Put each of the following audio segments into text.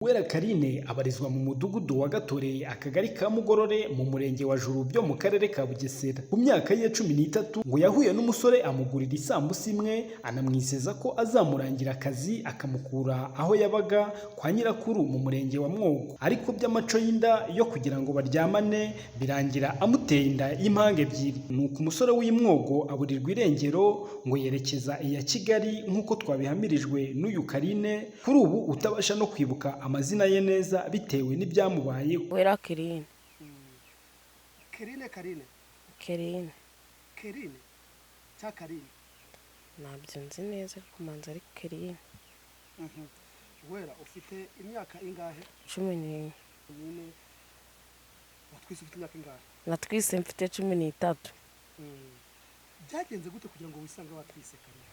Uwera Carine abarizwa mu mudugudu wa Gatore, akagari ka Mugorore, mu murenge wa Juru byo mu karere ka Bugesera. Ku myaka ye 13 ngo yahuye n'umusore amugurira isambusa imwe, anamwizeza ko azamurangira akazi akamukura aho yabaga kwa nyirakuru mu murenge wa Mwogo, ariko by'amaco y'inda yo kugira ngo baryamane birangira amuteye inda y'impanga ebyiri. Nuko umusore w'i Mwogo aburirwa irengero ngo yerekeza iya Kigali, nk'uko twabihamirijwe n'uyu Carine kuri ubu utabasha no kwibuka amazina ye neza bitewe n'ibyamubayeho. Wera Kerine. Kerine, Karine? Kerine. Kerine cya Karine? Ntabyo nzi neza, ariko manza ari Kerine. Wera, ufite imyaka ingahe? 11. Nyine watwise ufite imyaka ingahe? Natwise mfite 13. Byagenze gute kugira ngo wisange watwise, Karine?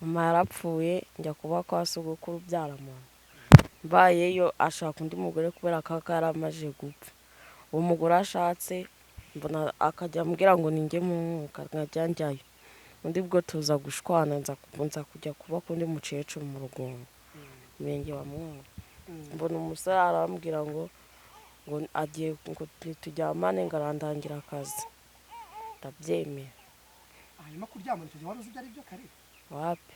Mama yarapfuye, njya kuba kwa sogokuru ubyara mama. Mbayeyo ashaka undi mugore kubera ko yari amaze gupfa. Uwo mugore ashatse mbona akajya ambwira ngo ninjye mu mwuka, nkajya njyayo. Undi bwo tuza gushwana, nza kujya kuba kundi mukecuru mu Rugunga, umurenge wa Mwogo. Mbona umusore arambwira ngo agiye ngo turyamane, ngo arandangira akazi, ndabyemera. Hanyuma kuryamana icyo gihe wari uzi ibyo ari byo, Karine? Wapi.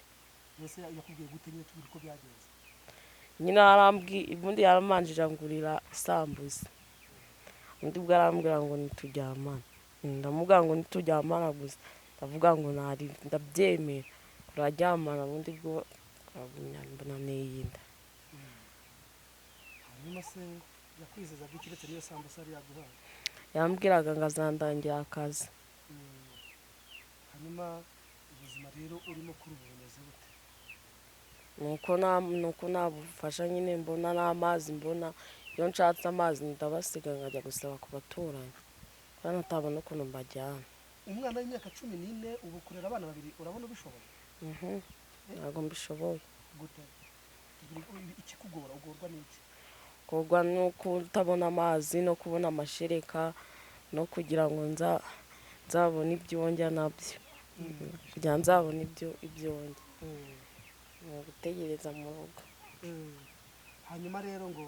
Mbese yakubwiye gute nyine? Tubwire uko byagenze. Nyine arambwiye, ubundi yaramanjije angurira isambusa, undi bwo arambwira ngo ntituryamane. Ndamubwira ngo ntituryamana gusa, ndavuga ngo ntari ndabyemera, turaryamana. Ubundi bwo turagumya, mbona neye inda. Hanyuma se yakwizezaga iki uretse n'iyo sambusa yari yaguhaye? Yambwiraga ngo azandangira akazi. Hanyuma ubuzima rero urimo kuri ubu bumeze bute? Nuko nta bufasha nyine mbona, n'amazi mbona. Iyo nshatse amazi ndabasiga nkajya gusaba ku baturanyi, kubera ntabona ukuntu mbajyana. Umwana w'imyaka 14 ubu kurera abana babiri, urabona ubishoboye? Ntabwo mbishoboye. Gute? Ikikugora, ugorwa n'iki? Kugwa no kutabona amazi no kubona amashereka no kugira ngo nzabone ibyo ndya nabyo, kugira ngo nzabone ibyo ndya ni ugutegereza mu rugo. Hanyuma rero ngo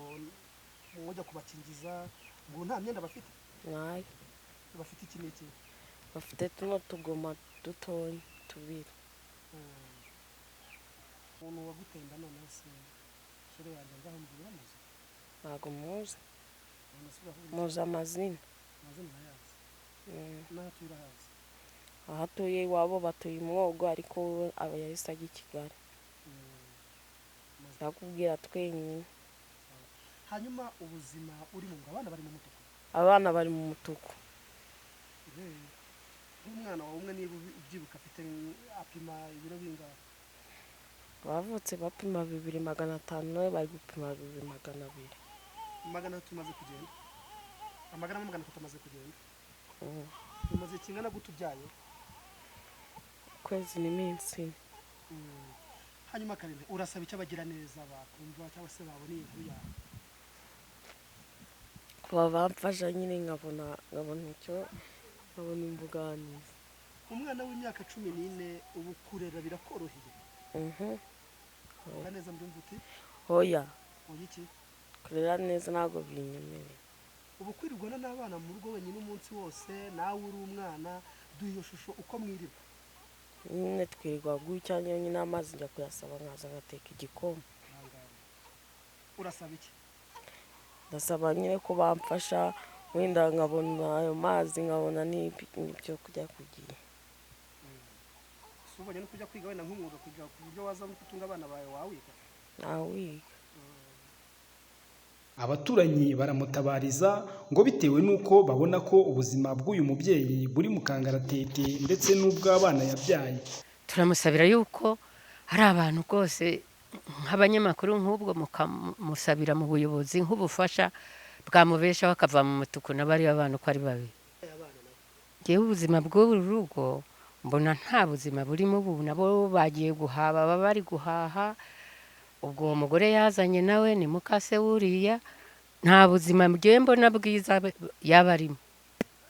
mujya kubakingiza, ngo nta myenda bafite? Ntayo. Bafite iki n'iki? Bafite tuno tugoma dutoya tubiri. Umuntu waguteye inda noneho se, sore yanjye, ngaho mbwira, uramuzi? Ntabwo muzi. None se uravuga iki? Muzi amazina. Amazina urayazi? Mm. N'aho atuye urahazi? Aho atuye iwabo, batuye i Mwogo, ariko we aba yahise ajya i Kigali. Ndakubwira twenyine. Hanyuma ubuzima urimo, ngo abana bari mu mutuku? Abana bari mu mutuku. Nk'umwana wawe umwe, niba ubyibuka, afite apima ibiro bingahe? Bavutse bapima 2500, nawe bari gupima 2200. 300 umaze kugenda, amagarama 300 amaze kugenda. Mm. Umaze kingana gute ubyaye? Ukwezi n'iminsi ine. Hanyuma Karine, urasaba icyo abagira neza bakumva cyangwa se babona iyi nkuru yawe? Kuba bamfasha nyine, nkabona icyo, nkabona imbogamizi. Umwana w'imyaka 14 ubu kurera birakoroheye? Mhm. Vuga neza mbyumva uti. Hoya. Oya iki? Kurera neza ntabwo binyemereye. Ubu kwirirwana n'abana mu rugo wenyine umunsi wose, nawe uri umwana, duha iyo shusho uko mwirirwa. Nyine twirirwa gutya nyine, amazi njya kuyasaba, nkaza ngateka igikoma. Ihangane. Urasaba iki? Ndasaba nyine ko bamfasha, wenda nkabona ayo mazi, nkabona n'ibyo kurya ku gihe. Si ubonye no kujya kwiga wenda nk'umwuga, kugira ku buryo waza no gutunga abana bawe, wawiga? Ntawiga. Abaturanyi baramutabariza ngo bitewe n'uko babona ko ubuzima bw'uyu mubyeyi buri mu kangaratete ndetse n'ubw'abana yabyaye. Turamusabira yuko hari abantu rwose nk'abanyamakuru nk'ubwo mukamusabira mu buyobozi nk'ubufasha bwamubeshaho akava mu mutuku n'abariya bana uko ari babiri. Ngewe ubuzima bw'uru rugo mbona nta buzima burimo ubu. Nabo bagiye guhaha, baba bari guhaha. Ubwo uwo mugore yazanye nawe ni mukase wuriya, nta buzima ngewe mbona bwiza yaba arimo.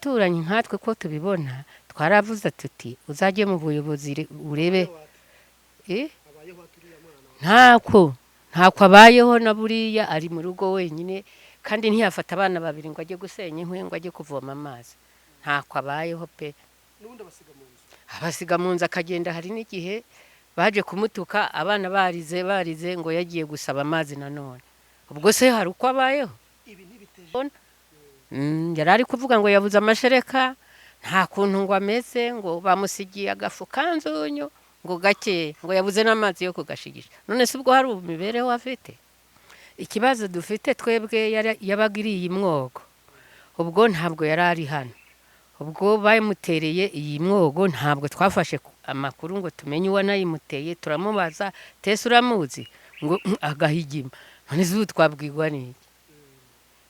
Abaturanyi nkatwe ko tubibona, twaravuze tuti uzajye mu buyobozi urebe. Eh? Ntako. Ntako abayeho na buriya ari mu rugo wenyine, kandi ntiyafata abana babiri ngo ajye gusenya inkwi, ngo ajye kuvoma amazi. Ntako abayeho pe. N'ubundi abasiga mu nzu. Abasiga mu nzu akagenda. Hari n'igihe baje kumutuka abana barize barize ngo yagiye gusaba amazi nanone. Ubwo se hari uko abayeho? Ibi ntibiteje Yari ari kuvuga ngo yabuze amashereka, nta kuntu ngo ameze, ngo bamusigiye agafu kanzunyu ngo gake, ngo yabuze n'amazi yo kugashigisha. None se ubwo hari imibereho afite? Ikibazo dufite twebwe, yabaga iriye imwogo, ubwo ntabwo yari ari hano. Ubwo bamutereye iyi mwogo, ntabwo twafashe amakuru ngo tumenye uwanayimuteye. Turamubaza, tese uramuzi? Ngo agahigima. None se ubu twabwirwa n'iki?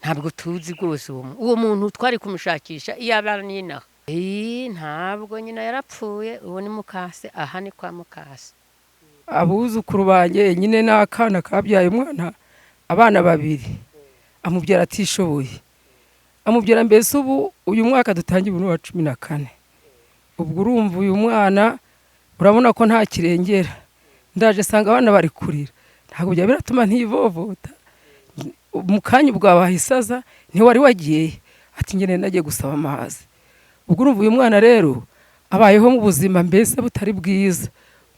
Ntabwo tuzi rwose uwo muntu twari kumushakisha iyo aba n'inaha. Ntabwo nyina yarapfuye, ubu ni mukase, aha ni kwa mukase. Abuzukuru banjye nyine ni akana kabyaye umwana, abana babiri, amubyara atishoboye, amubyara mbese ubu uyu mwaka dutangiye ubu ni uwa 14. Ubwo urumva uyu mwana urabona ko nta kirengera. Ndaje asanga abana bari kurira, ntabwo byaba biratuma ntivovota. Mu kanya ubwo abahisaza ntiwari wagiye, ati njye nagiye gusaba amazi. Ubwo urumva uyu mwana rero abayeho mu buzima mbese butari bwiza.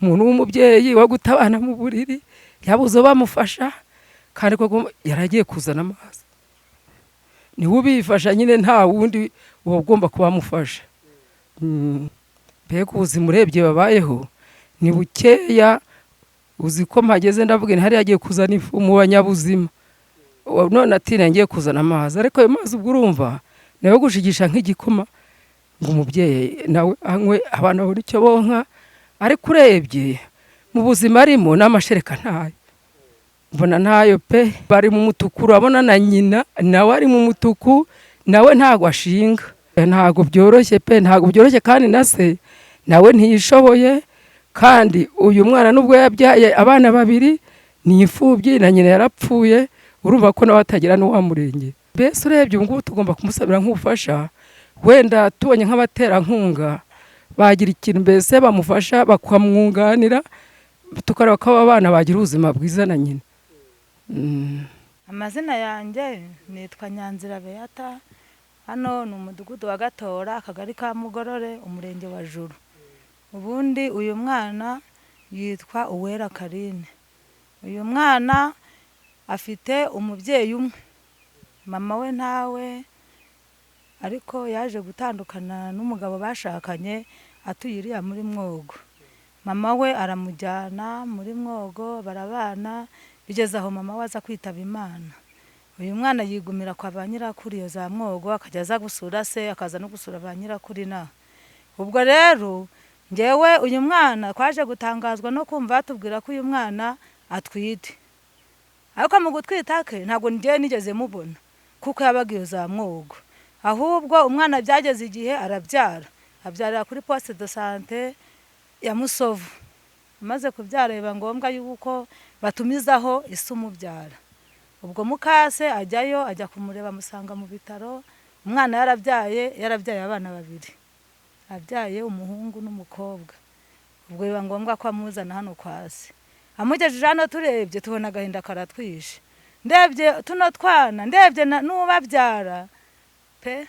Umuntu w'umubyeyi wo guta abana mu buriri, yabuze bamufasha, kandi koko yaragiye kuzana amazi. Niwe ubifasha nyine, nta wundi uba ugomba kuba amufasha. Mbega ubuzima urebye babayeho ni bukeya. Uzi ko mpageze ndavuga nti hariya agiye kuzana ifu mu banyabuzima, none ati ngiye kuzana amazi. Ariko ayo mazi ubwo urumva nayo gushigisha nk'igikoma ngo umubyeyi nawe anywe, abana babone icyo bonka. Ariko urebye mu buzima arimo n'amashereka ntayo mbona, ntayo pe. Bari mu mutuku, urabona na nyina nawe ari mu mutuku, nawe ntago ashinga. Ntago byoroshye pe, ntago byoroshye. Kandi na se nawe ntiyishoboye. Kandi uyu mwana nubwo yabyaye abana babiri ni imfubyi, na nyina yarapfuye, urumva ko nawe atagira n'uwamurengera. Mbese urebye ubu ngubu tugomba kumusabira nk'ubufasha, wenda tubonye nk'abaterankunga bagira ikintu mbese bamufasha, bakamwunganira, tukareba ko aba bana bagira ubuzima bwiza na nyina. Amazina yanjye nitwa Nyanzira Beata. Hano ni umudugudu wa Gatora, akagari ka Mugorore, umurenge wa Juru. Ubundi uyu mwana yitwa Uwera Karine. Uyu mwana afite umubyeyi umwe, mama we ntawe, ariko yaje gutandukana n'umugabo bashakanye atuye iriya muri Mwogo. Mama we aramujyana muri Mwogo barabana, bigeze aho mama we aza kwitaba Imana. Uyu mwana yigumira kwa ba nyirakuru iyo za Mwogo, akajya aza gusura se, akaza no gusura ba nyirakuru inaha. Ubwo rero ngewe uyu mwana twaje gutangazwa no kumva batubwira ko uyu mwana atwite. Ariko mu gutwita ke ntabwo ngewe nigeze mubona, kuko yabaga iyo za Mwogo. Ahubwo umwana byageze igihe arabyara, abyarira kuri poste de sante ya Musovu. Amaze kubyara biba ngombwa yuko batumizaho ise umubyara. Ubwo mukase ajyayo, ajya kumureba, amusanga mu bitaro. Umwana yarabyaye, yarabyaye abana babiri, abyaye umuhungu n'umukobwa. Ubwo biba ngombwa ko amuzana hano kwa se. Amugejeje hano turebye tubona agahinda karatwishe. Ndebye tuno twana, ndebye n'ubabyara pe,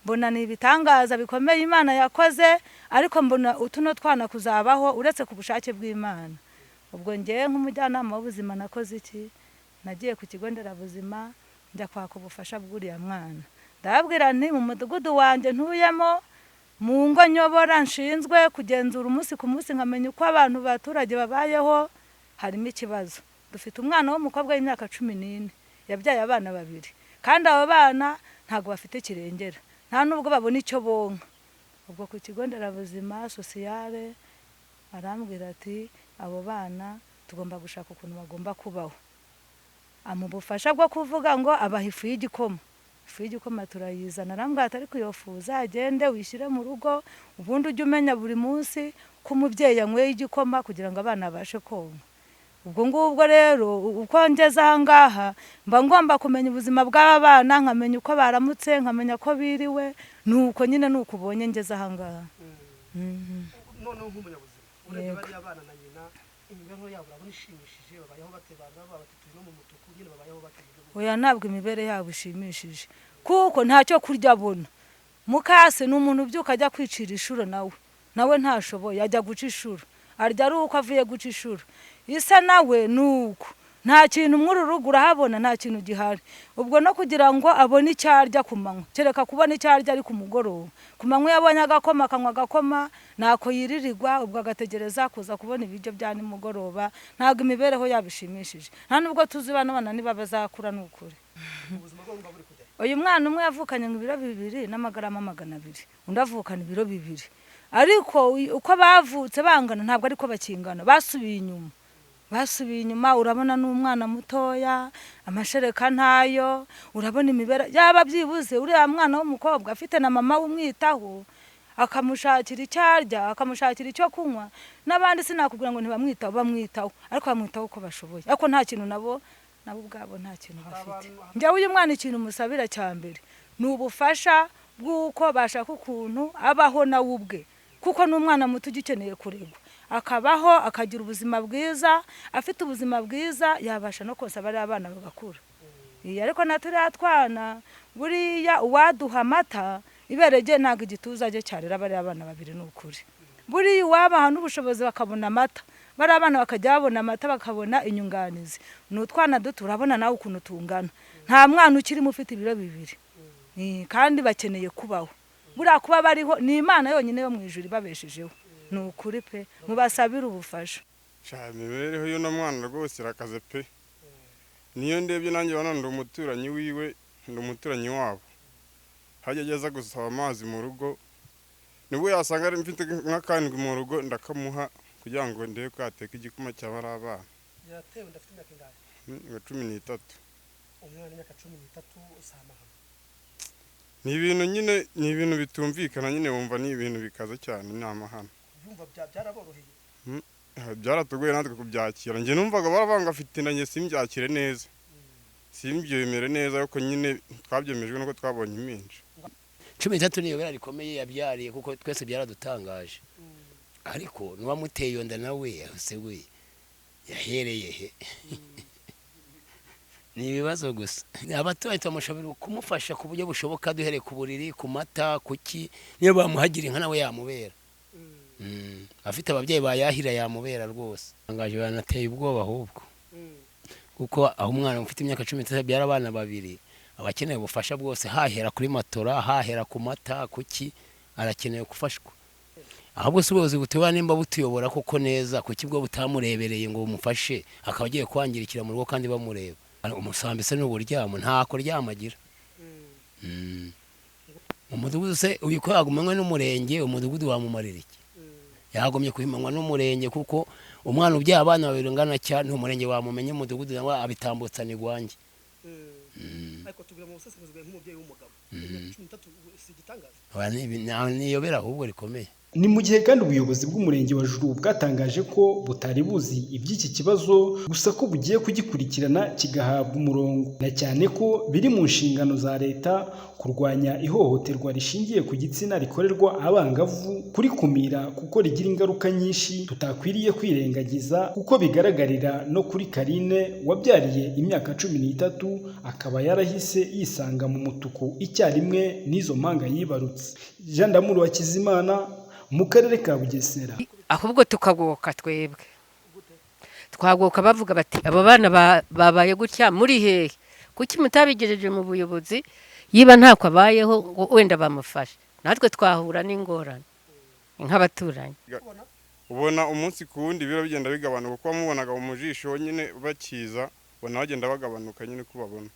mbona ni ibitangaza bikomeye Imana yakoze, ariko mbona utuno twana kuzabaho uretse ku bushake bw'Imana. Ubwo ngewe nk'umujyanama w'ubuzima nakoze iki? Nagiye ku kigo nderabuzima njya kwaka ubufasha bw'uriya mwana. Ndababwira nti mu mudugudu wanjye ntuyemo, mu ngo nyobora nshinzwe kugenzura umunsi ku munsi nkamenya uko abantu baturage babayeho, harimo ikibazo. Dufite umwana w'umukobwa w'imyaka 14 yabyaye abana babiri, kandi abo bana ntabwo bafite kirengera, nta nubwo babona icyo bonka. Ubwo ku kigo nderabuzima sosiyale arambwira ati abo bana tugomba gushaka ukuntu bagomba kubaho. Amu bufasha bwo kuvuga ngo abaha ifu y'igikoma. Ifu y'igikoma turayizana, arambwira ati ariko iyo fu uzagende wishyire mu rugo, ubundi ujye umenya buri munsi ko umubyeyi yanyweye igikoma kugira ngo abana babashe konka. Ubwo ngubwo rero uko ngeze aha ngaha mba ngomba kumenya ubuzima bw'aba bana, nkamenya uko baramutse, nkamenya ko biriwe, nuko nyine nuko ubonye ngeze aha ngaha. Noneho nk'umunyabuzima urebye bariya bana na nyina, imibereho yabo urabona ishimishije? Babayeho bate? Baba bati turi no mu mutuku nyine, babayeho bate mu buryo Oya, ntabwo imibereho yabo ishimishije, kuko ntacyo kurya abona. Mukase ni umuntu ubyuka ajya kwicira inshuro, nawe ntashoboye, ajya guca inshuro, arya ari uko avuye guca inshuro. Isa nawe ni uko, nta kintu muri uru rugo urahabona, nta kintu gihari. Ubwo no kugira ngo abone icyo arya ku manywa, kereka kubona icyo arya ari ku mugoroba. Ku manywa iyo abonye agakoma akanywa agakoma, ntako yiririrwa. Ubwo agategereza kuza kubona ibiryo bya nimugoroba. Ntabwo imibereho yabo ishimishije, nta nubwo tuzi bano bana niba bazakura, ni ukuri. Ubuzima bwabo buba buri kujya Uyu mwana umwe yavukanye ngo ibiro 2 n'amagarama 200, undi avukana ibiro 2. Ariko uko bavutse bangana ntabwo ariko bakingana, basubiye inyuma, basubiye inyuma. Urabona n'umwana mutoya, amashereka ntayo. Urabona imibereho yaba byibuze uriya mwana w'umukobwa afite na mama we umwitaho, akamushakira icyo arya, akamushakira icyo kunywa. N'abandi sinakubwira ngo ntibamwitaho, bamwitaho, ariko bamwitaho uko bashoboye, ariko nta kintu nabo ubwabo nta kintu bafite. Njyewe uyu mwana ikintu musabira cya mbere ni ubufasha bw'uko bashaka ukuntu abaho nawe ubwe, kuko ni umwana muto ugikeneye kuregwa, akabaho akagira ubuzima bwiza. Afite ubuzima bwiza yabasha no konsa bariya abana bagakura. Iya, ariko na turiya twana buriya uwaduha amata, ibere rye ntabwo igituza cye cyarera bariya abana babiri, ni ukuri. Buriya uwabaha n'ubushobozi bakabona amata, bariya abana bakajya babona amata, bakabona inyunganizi. Ni utwana duto, urabona nawe ukuntu tungana, nta mwana ukirimo ufite ibiro 2. Kandi bakeneye kubaho. Buriya kuba bariho ni Imana yonyine yo mu ijuru ibabeshejeho, ni ukuri pe. Mubasabire ubufasha. Sha, imibereho y'uno mwana rwose irakaze pe. Niyo ndebye nanjye bana, ndi umuturanyi wiwe, ndi umuturanyi wabo. Hajya ageza gusaba amazi mu rugo, nibwo yasanga ari mfite nk'akandwi mu rugo, ndakamuha kugira ngo ndebe ko yateka igikoma cyaba ari abana. Yatewe inda afite imyaka ingahe? Nka 13. Umwana w'imyaka 13 si amahano. Ni ibintu nyine, ni ibintu bitumvikana nyine, wumva ni ibintu bikaze cyane, ni amahano. Kubyumva byaraboroheye? Byaratugoye natwe kubyakira. Njye numvaga baravanga afite inda, njye simbyakire neza, simbyemere neza, ariko nyine twabyemejwe nuko twabonye impinja. 13 ni iyobera rikomeye yabyariye, kuko twese byaradutangaje. Ariko n'uwamuteye iyo nda nawe yahise we yahereye he? Ni ibibazo gusa. Abaturage turamushobora kumufasha ku buryo bushoboka, duhereye ku buriri, ku mata, kuki niyo bamuhagira inka nawe yamubera. Afite ababyeyi bayahira yamubera rwose. Tangaje banateye ubwoba ahubwo, kuko aho umwana ufite imyaka 13 abyara abana babiri, aba akeneye ubufasha bwose, hahera kuri matora, hahera ku mata, kuki arakeneye gufashwa. Ahubwo si ubuyobozi butuyobora, nimba butuyobora koko neza, kuki bwo butamurebereye ngo bumufashe, akaba agiye kwangirikira mu rugo kandi bamureba? Umusambi se ni uburyamo, ntako ryama agira. Umudugudu se uyu ko yagumanywe n'umurenge, umudugudu wamumarira iki? Yagomye kuhimanywa n'umurenge, kuko umwana ubyaye abana babiri ungana cyane, umurenge wamumenye, umudugudu nawe abitambutsa ni gwanjye. Ariko tubwira mu busesenguzi bwawe nk'umubyeyi w'umugabo, imyaka 13 si igitangaza? Aba ni iyobera ahubwo rikomeye. Ni mu gihe kandi ubuyobozi bw'umurenge wa Juru bwatangaje ko butari buzi iby'iki kibazo, gusa ko bugiye kugikurikirana kigahabwa umurongo, na cyane ko biri mu nshingano za leta kurwanya ihohoterwa rishingiye ku gitsina rikorerwa abangavu, kurikumira kuko rigira ingaruka nyinshi tutakwiriye kwirengagiza, kuko bigaragarira no kuri Karine wabyariye imyaka 13, akaba yarahise yisanga mu mutuku icyarimwe n'izo mpanga yibarutse. Jean Damuru Hakizimana mu karere ka Bugesera. Ahubwo tukagoka, twebwe twagoka bavuga bati abo bana babaye gutya muri hehe? Kuki mutabigejeje mu buyobozi? Yiba ntako abayeho ngo wenda bamufashe, natwe twahura n'ingorane nk'abaturanyi. Ubona umunsi ku wundi ibiro bigenda bigabanuka, kuko wamubonaga mu jisho nyine bakiza, ubona bagenda bagabanuka nyine uko ubabona.